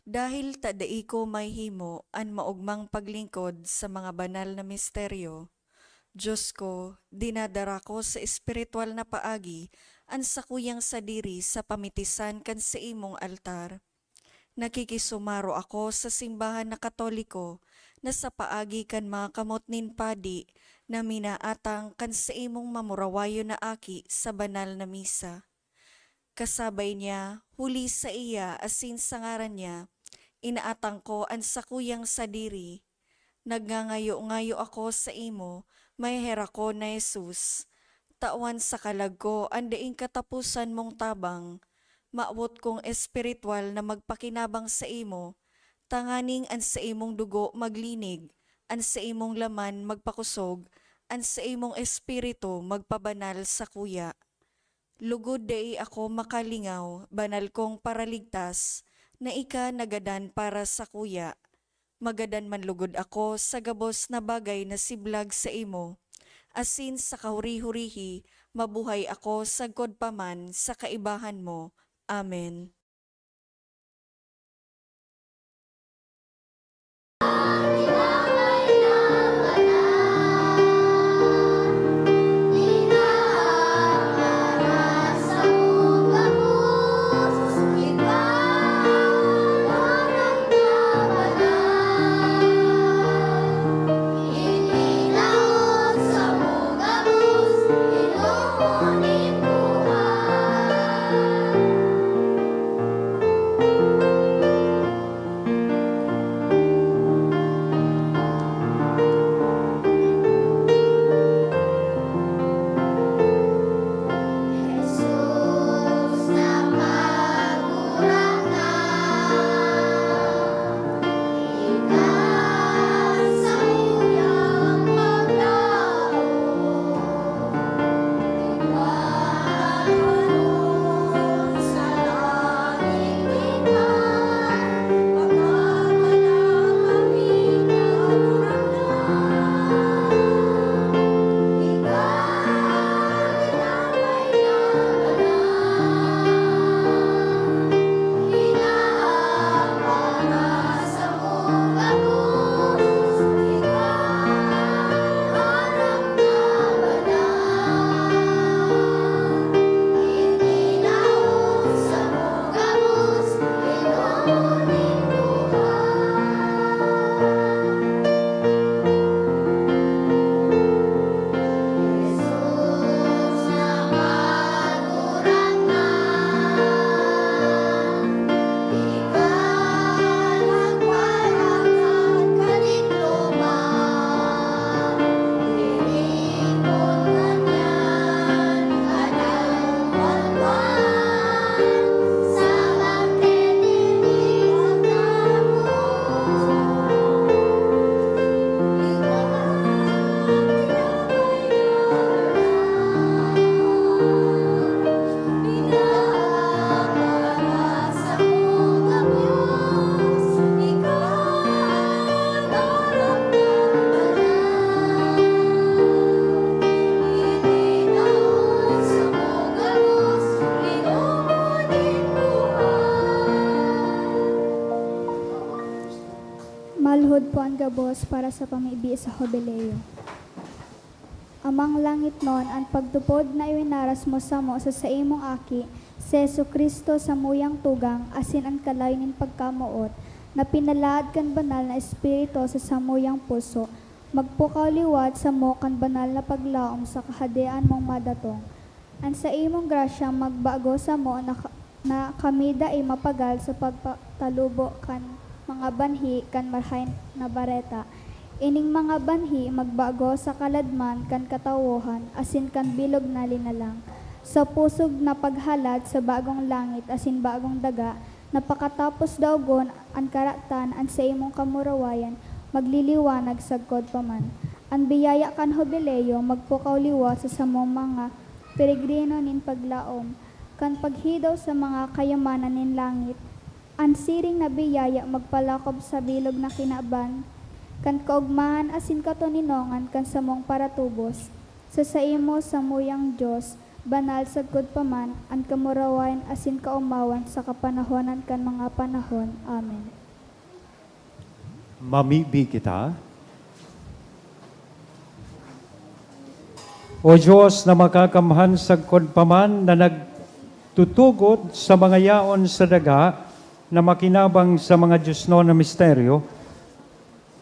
Dahil ta dai ko mahihimo an maogmang paglingkod sa mga banal na misteryo, Dios ko, dinadara ko sa espiritual na paagi an sakuyang sadiri sa pamitisan kan saimong altar. Nakikisumaro ako sa simbahan na Katoliko na sa paagi kan mga kamot nin padi na minaatang kan saimong mamurawayon na aki sa banal na misa. Kasabay niya, huli saiya asin sa ngaran niya, inaatang ko an sakuyang sadiri. Nagngangayo-ngayo ako saimo, maheherakon na Jesus. Tawan sa kalag ko an daing kataposan mong tabang. Mawot kong espiritual na magpakinabang saimo, tanganing an saimong dugo maglinig, an saimong laman magpakosog, an saimong espiritu magpabanal sakuya. Lugod dai ako makalingaw, banal kong Paraligtas, na ika nagadan para sakuya. Magadan man lugod ako sa gabos na bagay na siblag saimo, asin sa kahuri-hurihi mabuhay ako sagkod pa man sa kaibahan mo. Amen. Mangalhod po an gabos para sa pamibi sa Jubileo. Amang langitnon, an pagtupod na iwinaras mo samo sa saimong Aki, si Jesu-Cristo, samuyang tugang, asin an kalayo nin pagkamoot, na pinalaad kan Banal na Espiritu sa samuyang puso, magpukaw liwat samo kan banal na paglaom sa Kahadean mong madatong. An saimong grasya magbago samo na, na kami dai mapagal sa pagpatalubo kan mga banhi kan Marahay na Bareta. Ining mga banhi magbago sa kaladman kan katawohan asin kan bilog na linalang, sa pusog na paghalat sa bagong langit asin bagong daga, na pakatapos daogon an karatan, an saimong kamurawayan magliliwanag sagkod pa man. An biyaya kan Jubileo magpukaw liwat sa samong mga peregrino nin paglaom, kan paghidaw sa mga kayamanan nin langit. An siring na biyaya magpalakob sa bilog na kinaban kan kaogmahan asin katoninongan kan samong paratubos. Sa saimo, samuyang Dios, banal sagkod pa man an kamurawayan asin kaomawan sa kapanahonan kan mga panahon. Amen. Mamibi kita. O Dios na makakamhan sagkod pa man, na nagtutugot sa mga yaon sa daga na makinabang sa mga diosnon na misteryo,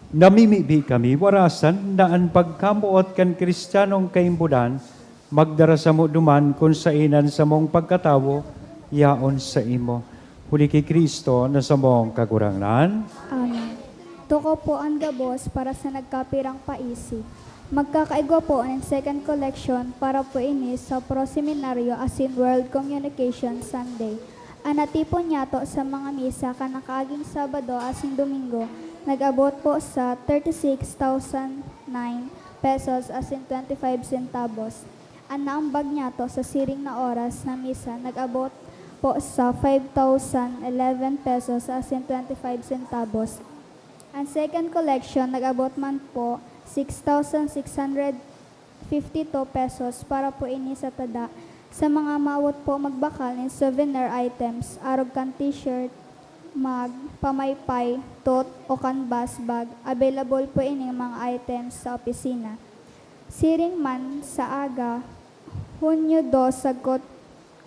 namimibi kami, warasan na an pagkamoot kan Cristianong kaimbodan magdara samo duman kun saen an samong pagkatawo yaon saimo. Huli ki Cristo na samong Kagurangnan. Amen. Tukaw po an gabos para sa nagkapirang paisi. Magkakaigwa po nin second collection para po ini sa Pro Seminario asin World Communication Sunday. An natipon nyato sa mga misa kan nakaaging Sabado asin Domingo nag-abot po sa thirty-six thousand nine pesos asin twenty-five centavos. An naambag nyato sa siring na oras na misa nag-abot po sa five thousand eleven pesos asin twenty-five centavos. An second collection nag-abot man po six thousand six hundred fifty-two pesos para po ini sa tada. Sa mga maawot po magbakal nin souvenir items, arog kan t-shirt, mug pamaypay, tote, o canvas bag, available po ining mga items sa opisina. Siring man sa aga, Hunyo dos sagkod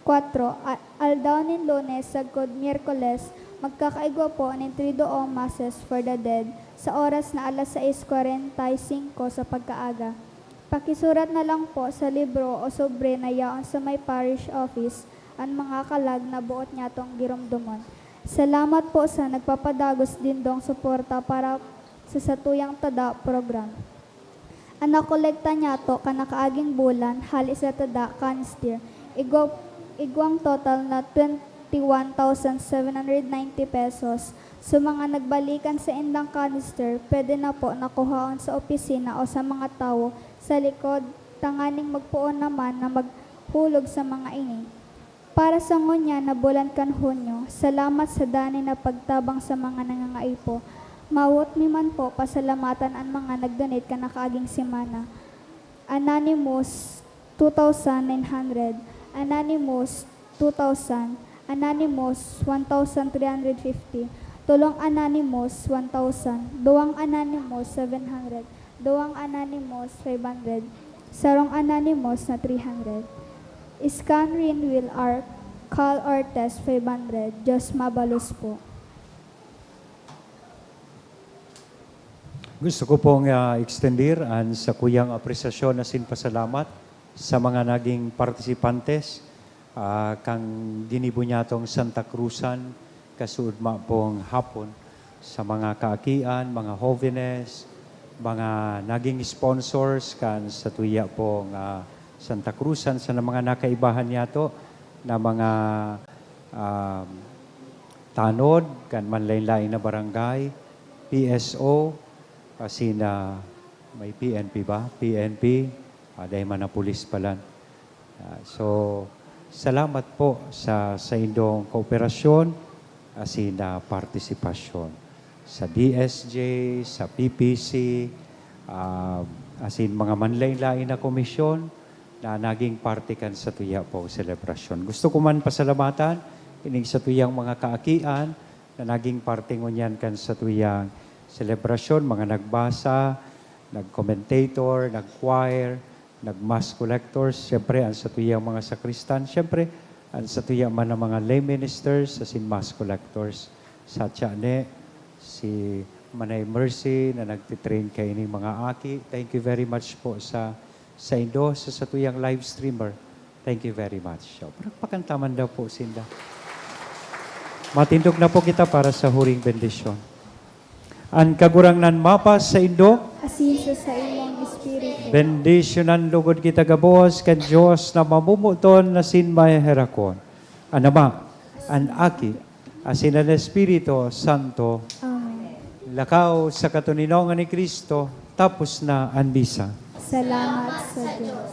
kwatro, a-, aldaw nin Lunes sagkod Miyerkules, magkakaigwa po nin Triduum Masses for the Dead sa oras na alas sais kwarenta y singko sa pagkaaga. Pakisurat na lang po sa libro o sobre na yaon sa may parish office an mga kalag na boot nyatong giromdomon. Salamat po sa nagpapadagos dindong suporta para sa satuyang tada program. An nakolekta nyato kan nakaaging bulan hale sa tada canister, igwa, igwang total na twenty-one thousand seven hundred ninety pesos. Sa mga nagbalikan sa indang canister, pwede na po nakuhaon sa opisina o sa mga tawo sa likod, tanganing magpoon naman na maghulog sa mga ini. Para sa ngunyan na bulan kan Hunyo, salamat sa danay na pagtabang sa mga nangangaipo. Mawot mi man po pasalamatan an mga nag-donate kan nakaaging semana. Anonymous, two thousand nine hundred. Anonymous, two thousand. Anonymous, one thousand three hundred fifty. Tolong anonymous, one thousand. Duwang anonymous, seven hundred. Duwang anonymous, five hundred. Sarong anonymous na three hundred. Scan, rin, will, arc, call or text, five hundred. Diyos mabalos po. Gusto ko pong, ah, extender an sakuyang apresyasyon asin pasalamat sa mga naging partisipantes, ah, kan ginibo nyatong Santa Cruzan, kasuodma pong hapon, sa mga kaakian, mga hovenes, mga naging sponsors kan satuya pong, ah, Santa Cruzan, sa mga nakaibahan nyato na mga, ah, tanod kan manlain-lain na barangay, P S O, asin, ah, may P N P ba? P N P, ah, dai man na pulis palan. Ah, so, salamat po sa saindong kooperasyon asin, ah, partisipasyon. Sa D S J, sa P P C, ah, asin mga manlain-lain na komisyon na naging parte kan satuya pong selebrasyon. Gusto ko man pasalamatan ining satuyang mga kaakian na naging parte ngunyan kan satuyang selebrasyon, mga nagbasa, nag-commentator, nag-choir, nag-mass collectors, siyempre, ang satuyang mga sakristan, siyempre, ang satuya man ng mga lay ministers asin mass collectors. Sa tiyan ni si Manay Mercy na nagtitrain kaining mga aki. Thank you very much po sa saindo, sa satuyang live streamer. Thank you very much. So, palakpakan ta man daw po sinda. Matindog na po kita para sa huring bendisyon. An Kagurangnan mapasaindo. Asin sa saimong espiritu. Bendisyonan lugod kita gabos kan Dios na mamomoton asin maheherakon. An Ama, an Aki, asin an Espiritu Santo. Amen. Lakaw sa katoninongan ni Cristo, tapos na an misa. Salamat sa Dios.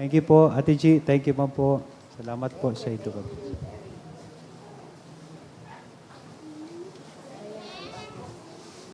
Thank you po, Ate G. Thank you man po. Salamat po sa ito.